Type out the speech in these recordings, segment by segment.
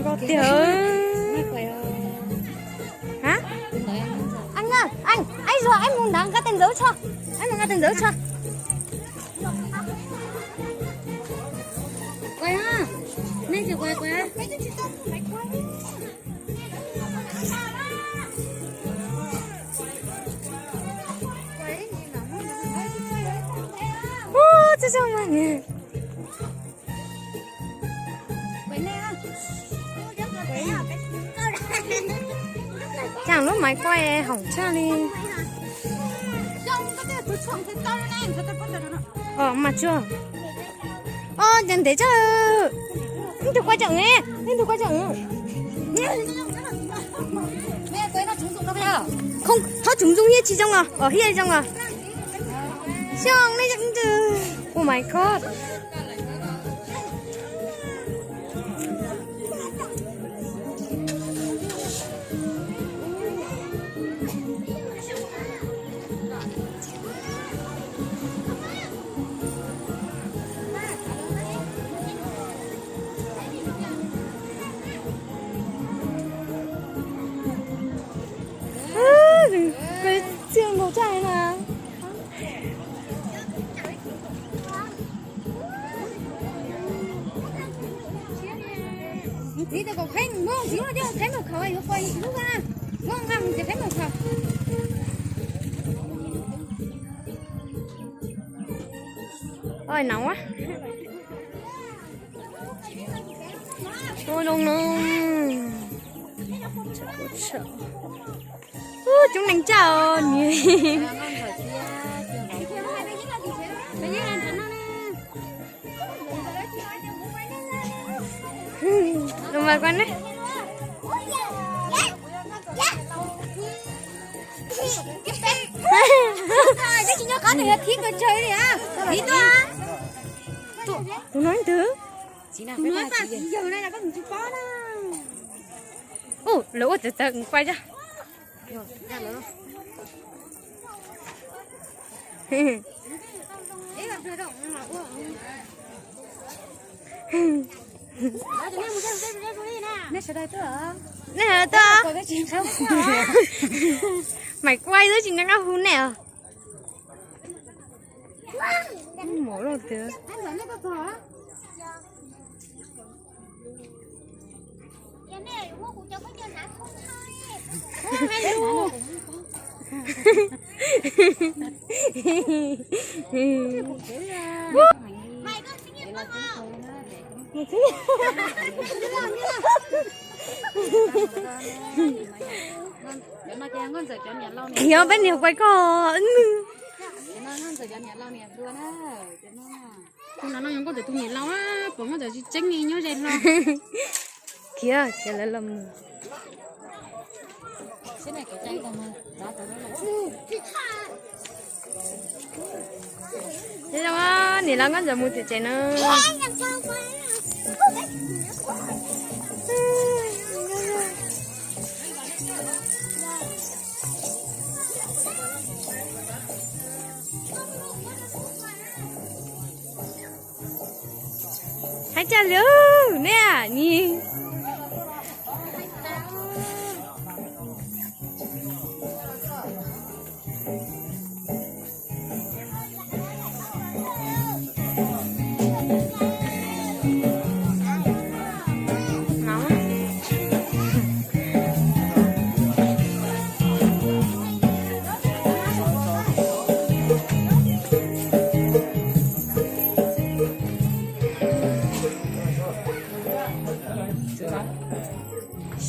Nkaus tiag. Hab, anh ơi, anh, anh rồi anh mus nắng cái tên dấu cho. Anh mus nắng tên dấu cho. Quay ha. Nên chỉ quay quay. Ua, txog txog mas nws. Chàng lub máy quay hỏng tshaj li. Ồ, mà chưa. Ơ, ntev ntev tshaj. Leej twg quay chậm nè, leej twg quay chậm. Không, tháo chống rung hiếp tsis zoo à? Ồ, hiếp tsis zoo à? Xyov nej leej twg. Oh my god. Txiaj nkaus tshaj na. Txiv, tus kom qheb mus, txiv, qheb mus khawv yuav pom txiv lub va. Muab nqa mus txiv qheb mus khawv. Oj, nov a. Ua zoo no. Ub, coob leej tshaj os. Los mas koj ne. Tsis nyob qab nws thiab pes tsawg li a. Thiab tuaj. Tus no leej twg? Tus no paj txiv yawg na, koj mus tsis paub na. Ub, lawv ua txawv txawv, kuv quay tso. Nej sawv daws tuaj. Maiv Kuaj twb tsis nco qab hu nej os. Mov loj tiag. Khiav peb niag quay koj. Tus no no yog nkauj ntxawm tus niam laus, pom nkauj ntxawm tsis tseeb li nyob ze hlo. Khiav, khiav lawv los mus. Niam laus nkauj ntxawm mus tim tsev no. Hais cas li ne ni.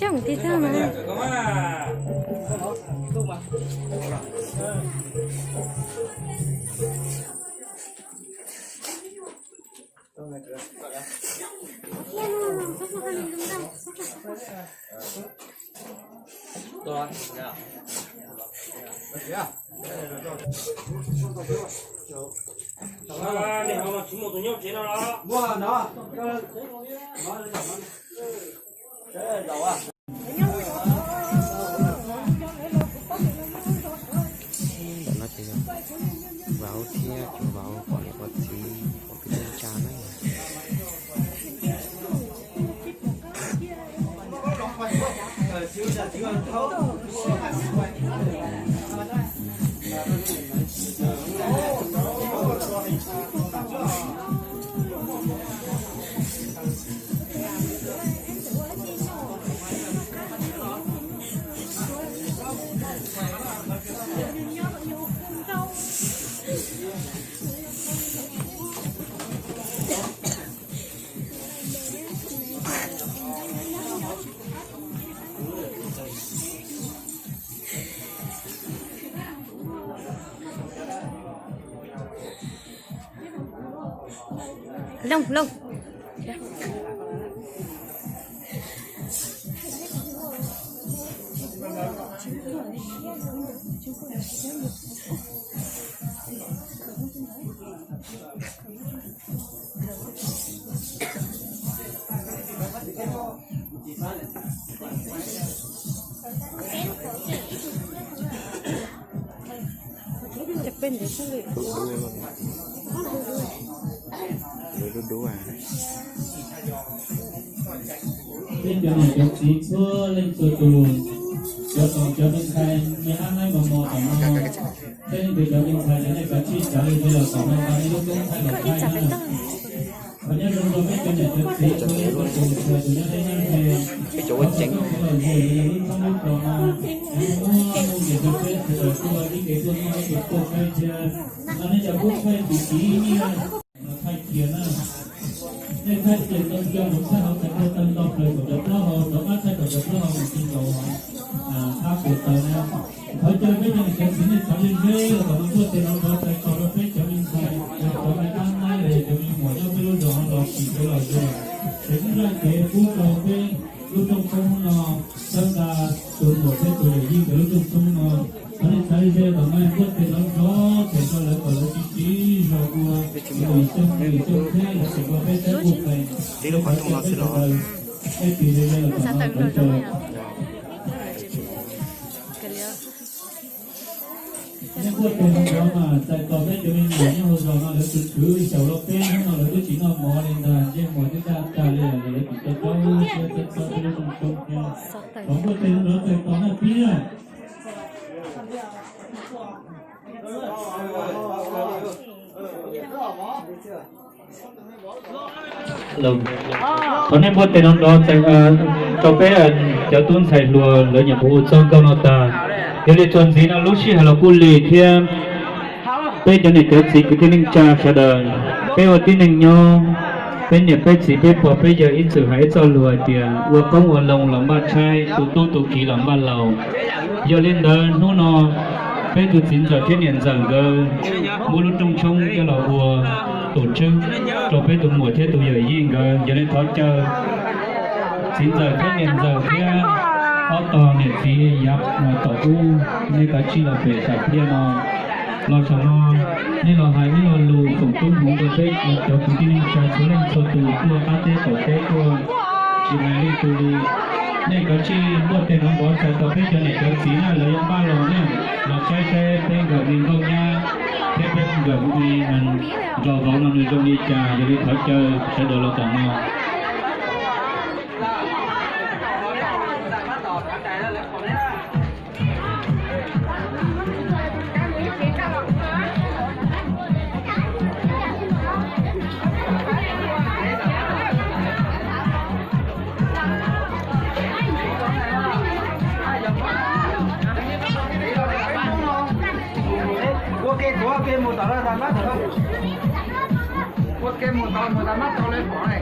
Xyov mus tib tag mas. Ntawm no ces yog vauv thiab cov vauv pom niam pom txiv pom kwv tij neej tsa na. Loo, loo. Peb cov niam cov txiv txhua leej txhua tus, cov tub cov ntxhais, nej ab naib mos mos tom no, peb leej twg cov ntxhais ces nej kav tsij sawv los tom no, nej lub koob thaij los thaij na. Qhov nyob zoo rau peb cov niam cov txiv txhua leej txhua tus, txhua tus nyob deb nyob ze, peb cov ua ceev los ze lub thoob lub kos no, muab nuj nqis rau peb sawv daws tuaj ib ke tuaj noj ib ke tuaj thaij thiab. No nej cov kuj thaij txim txiv nyiaj los thaij kiag na. Nej thaij kiag tau cov mus thaij hauv txhais khau tawg nto plaws kaum cov plaub hau, rov qab thaij kaum cov plaub hau mus txog rau qab puas taw na. Thov caw peb cov niam cov txiv nej txhawv ze ze los kom nws npuaj tes los nrov txais tos rau peb cov me ntxhais, cov me ab naib los yog cov me muam nyob peb lub zos no los tsis kev los ze, ces kuj zaj kev pub rau peb lub rooj tshoob no, txhawb nqa tus muam thiab tus yawm yij nkawd lub rooj tshoob no. Thov nej txhawv ze ze kom nws npuaj tes los nrov txais rau lawv kom lawv tsis tsim zog ua ua ib xyoos ib xyoos thiab lawv tseem ua peb teb kuj feem. Peb tis ze ze los kom nws nrov txais. Nej npuaj tes los nrov mas txais tos peb cov me nyuam nyob hauv zos no lawv tus khwv xyaum los peb hnub no lawv twb tsis noj mov li ntag, ntsej muag twb daj tag li lawm, lawv tsis tau txob siab txhawb txhawb peb lub rooj tshoob thiab. Thov npuaj tes los nrov txais tos nej pib na. Thov nej npuaj tes los nrov txais rau peb cov tub ntxhais hluas lawv nyuam qhuav ua txoj nkauj no tag. Yog li txuas ntxiv no lub sij hawm los kuj lig thiab, peb cov niam cov txiv kwv tij neej tsa sawv daws, peb ua tib neeg nyob, peb niam peb txiv peb pog peb yawg ib txwm hais ib txoj lus hais tias ua qoob ua loo los npaj tshaib, tu tub tu kiv los npaj laus. Yog li ntawd hnub no peb tus txiv ntxawm thiab niam ntxawm nkawd muab lub rooj tshoob coj los ua tus tswb rau peb tus muam thiab tus yawm yij nkawd. Yog li thov caw txiv ntxawm thiab niam ntxawm thiab ob tog niam txiv yav tom ub, nej kav tsij los pem sam thiaj no, los saum no, nej los hais ib lo lus foom koob hmoov rau peb cov kwv tij neej tsa txhua leej txhua tus tuaj qab teb qaum teb tuaj, tsis hais leej twg li. Nej kav tsij npuaj tes nrov nrov txais tos peb cov niam cov txiv na, lawv yuav npaj los ne, los saib saib peb nkawm me nkauj nyab thiab peb nkawm me nraug vauv no nws zoo li cas. Yog li thov caw sawv daws los tom no. Ua ke tuav ke mus tom no, ua ke mus tau mus tau mab tau lawv pom ne.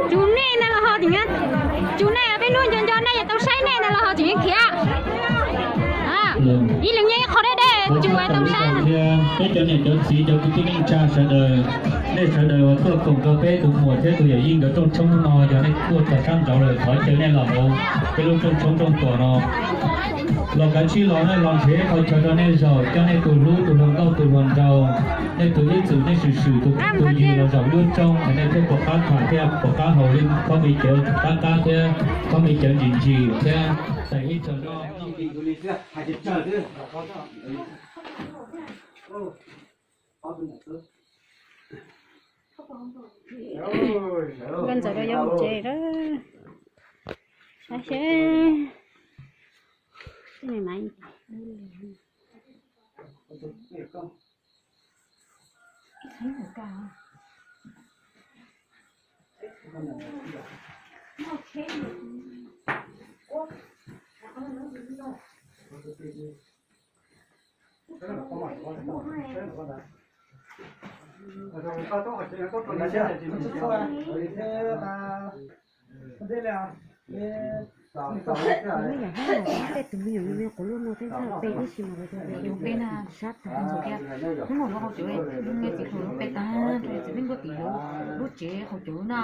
Tsuas nej na los ho tseem, tsuas nej peb hnub nco nco nej yuav tau saib nej na los ho tseem khiav. Ib leeg nyiaj ib qho deb deb tsuas tau saib. Peb cov niam cov txiv cov kwv tij neej tsa sawv daws, nej sawv daws uas tuaj koom rau peb tus muam thiab tus yawm yij nkawd rooj tshoob no, yog nej tuaj txog sab nraud lawm thov caw nej los hauv peb lub rooj tshoob rooj tuam no. Los kav tsij los, nej los nrhiav qhov chaw rau nej zaum, coj nej tus hlub tus hluas nkauj tus hluas nraug, nej tus ib txwm nej swm swm tus phooj tus ywg los zaum lub rooj es nej thiaj pom qab tham thiab pom qab haus li khob me cawv qab qab thiab khob me cawv ntsim ntsim thiab tais ib txog no. Nkauj Ntxawm yuav mus tsev lawm. Saib seb. Hnub no lub hauv cawv, txiv peb nkuaj tim lub tsev hauv cawv na.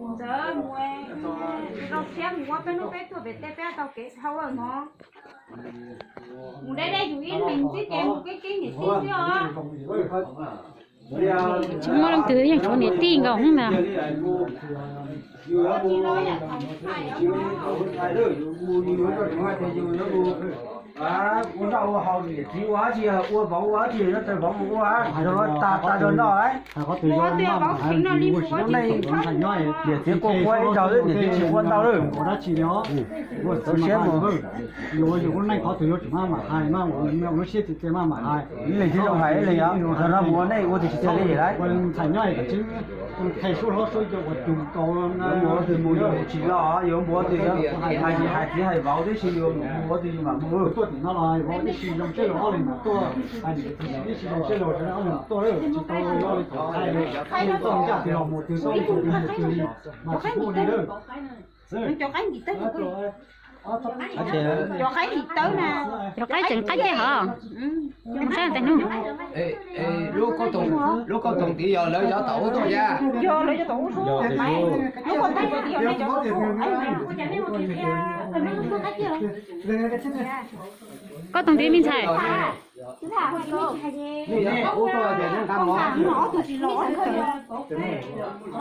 Ntxawm mus rau siab mus ua peb hnub peb tuaj pem tej peb tau kev dhau lawm no. Mus deb deb yus ib leeg xwb ces mus keeb keeb niam txiv xwb os. Tsis muaj leej twg yeej tshuav niam tij nkaus hnub ntawd. Ua noj ua haus niam txiv ua dab tsi, ua vauv ua dab tsi, nyob taw vauv mus ua, tas tas zog noj. Niam txiv quaj quaj ib zaug xwb, niam txiv tsis ua ntau lawm. Txaus siab mus. Ib leeg tsis zoo hais ib leeg os, zaum no mus ua nej ua tiag tsis tiag li lawm. Mus ua twg mus yuav mus tsis los, yuav mus ua twg yuav hais txiv hais vauv tib si, yuav mus ua twg yus mam mus. Cov qaib lim tawb na. Cov qaib tseem qaib ceg hov. Mus saib tes hnub. Lub kauj toom tid yog lawv cov tom ub tuaj yog. Kauj toom tid me ntxhais. Ob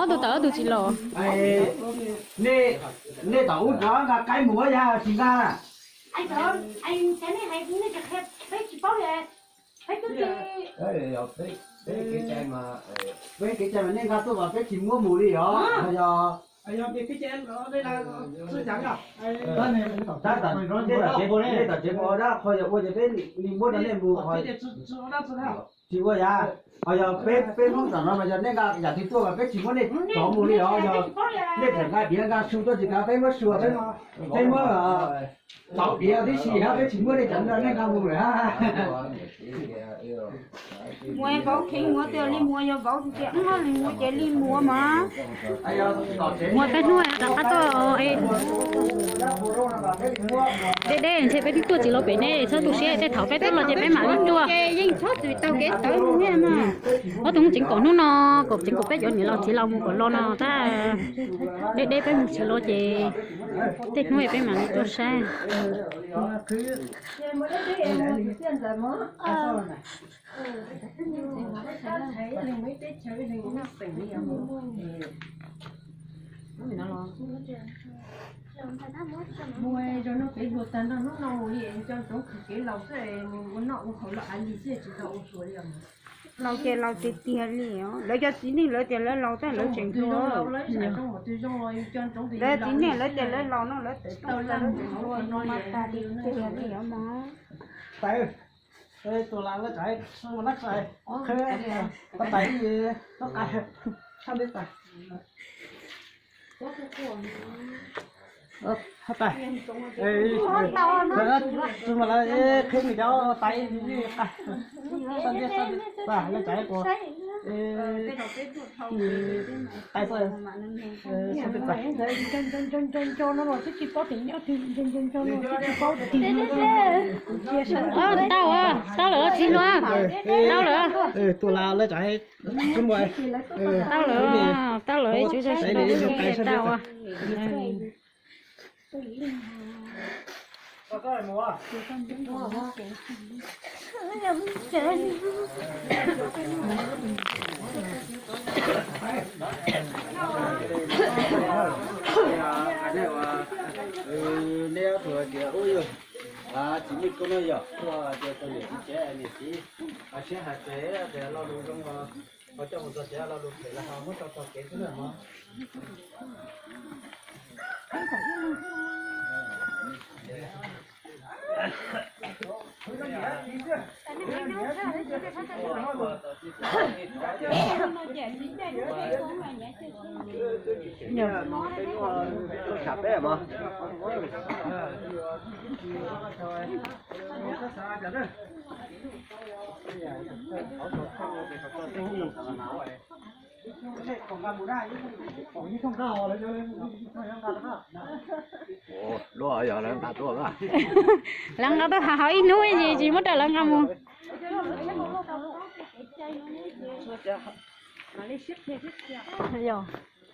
tug tawm ob tug tsis los. Nej tom ub puas nqa qaib mus yog tsis nqa? Peb kev cai mas nej nqa tuaj mas peb tsis muab mus li os. Yog nej tom tsev mus dab qhov yog ua ces peb li muab rau nej mus. Tsis ua yam, ho yog peb, peb Hmoob tom no mas yog nej nqa yam twg tuaj mas peb tsis muab nej rov mus li os. Yog nej txawm nqa diav nqa su tuaj tsis kav peb muab su, peb muab tau diav tib si hab, peb tsis muab nej cov no nej nqa mus lawm hab. Mus vauv kheev mus tias li mus, yog vauv tias li mus ces li mus mas. Mus peb hnub rov qab tuaj. Deb deb ntshe peb twb tuaj tsis los pem nej, txhob tu siab, tej thaum peb tuaj los ces peb mam li tuaj. Ob tug mus tseev kaum hnub no, kaum tseev kaum peb cov niam laus txiv laus mus kom los no tab, deb deb peb mus tsis los ces tej hnub peb mam li tuaj saib. Mus zog no kev luag tag nrho hnub no mus li cov ntsoov khwv kev laus xwb, mus ua noj ua haus lawm av li xwb tsis tau ua hluas li os. Laus ces laus tiag tiag li os, lawv cov txiv neej lawv tias lawv laus tab lawv tseem hluas. Lawv txiv neej lawv tias lawv laus no lawv tseem hluas mas tas tiag tiag li os mas. Tus las lawv tseem ua nab sai, tais ib, tais ib, Hab tais, tus no lawv qhib nws cov tais ib qa, sab ntiab sab ntiab tas lawv tsav ib qus tais xwb. Nco nco no los twb tsis paub tias nyob twg, nco nco nco no twb tsis paub tias. Tau, tau lawm txiv hluas, tau lawm. Tus las lawv tsav, tau lawm, tau lawm, tau. Neb ob tug tias ub yog txiv neej koob no yog tuaj tias tau niam txiv tsev niam txiv hais siab hais phem tias lo lus zoo, ho coj mus txog tsev lo lus phem los ho muab tso tog kev xwb na mog. Lawv nqa tuaj, hos ib hnub es tsis muab rau lawv nqa mus.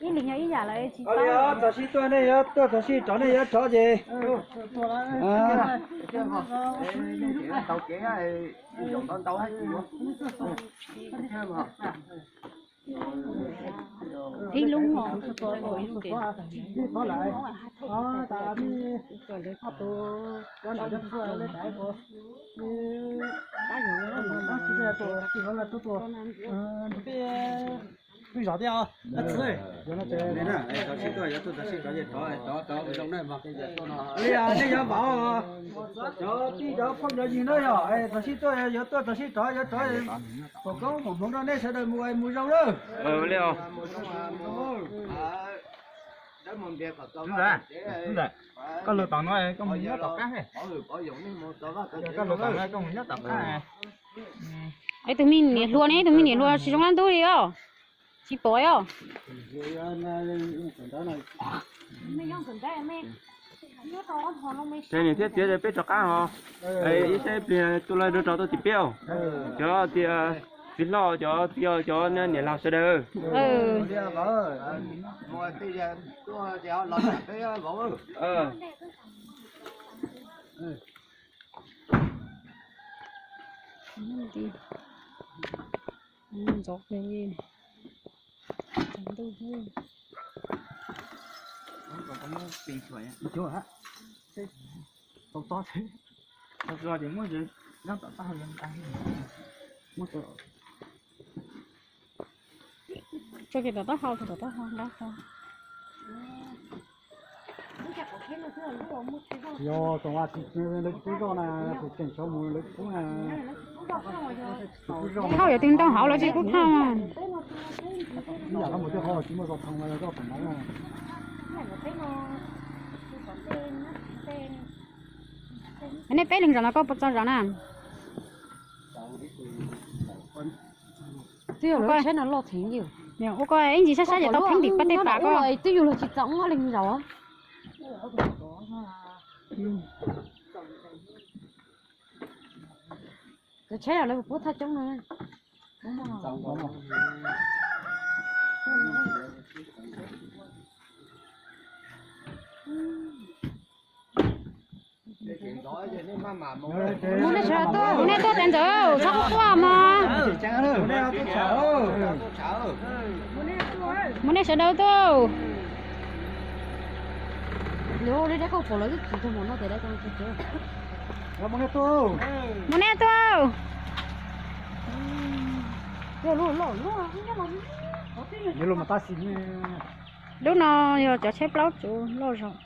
Ib li yog ib yam lawm tsis tau. Txog sij tuaj nej yuav tuaj, txog sij rov nej yuav rov ces. Ib lub os. Twb zov thiab os. Txog sij tuaj yuav tuaj, txog sij rov ces rov, rov zoo na. Li nej yuav vauv, cov tij cov phooj cov ywg na yog txog sij tuaj yuav tuaj, txog sij rov yuav rov, foom koob foom hmoov rau nej sawv daws mus mus zoo na. Koj lug tom no koj mus nyob tom qab. Koj lug tom no koj mus nyob tom qab. Es tus me niam hluas ne, tus me niam hluas tsis zoo dab ntub li os. Tsis pom os. Ces niam thiab txiv peb rov qab os. Ib sab ib pliag tus lawv rov rau tim peb os. Cov tias txiv hlob, cov txiv, cov niam laus sawv daws. Ntxov kawg li. Tsaus ntuj xwb. Tau tob, tau tob ces muab nyob tom taub hau. Tso kiag tom taub hau, tom taub hau nqa qhov. Yog tau lawv tsis pub zoj na, kuv tseem tshuav mus lawv tsis pub na. Thauj yuav tig ntoo hauv lawv tsis pub thauj. Ib yam koj mus twb qhov tsis muaj zog thoo los yog zoj tom no na. Nej peb leeg zaum no koj puas txog zaum na? Twb yog lawv tsheb no loj theev li. Ua koj ib ntsis sab sab ces tau pheej ntim pab tej pas koj. Twb yog lawv tsis txaus ob leeg zaum. Cov tsheb los lawv puab thaj coob no. Mus nej sawv daws tuaj, mus nej tuaj tas ntxawm txhob quaj mas. Mus nej sawv daws tuaj. Mus nej tuaj. Lub no yog cov tsheb plaub tsuv loj zog.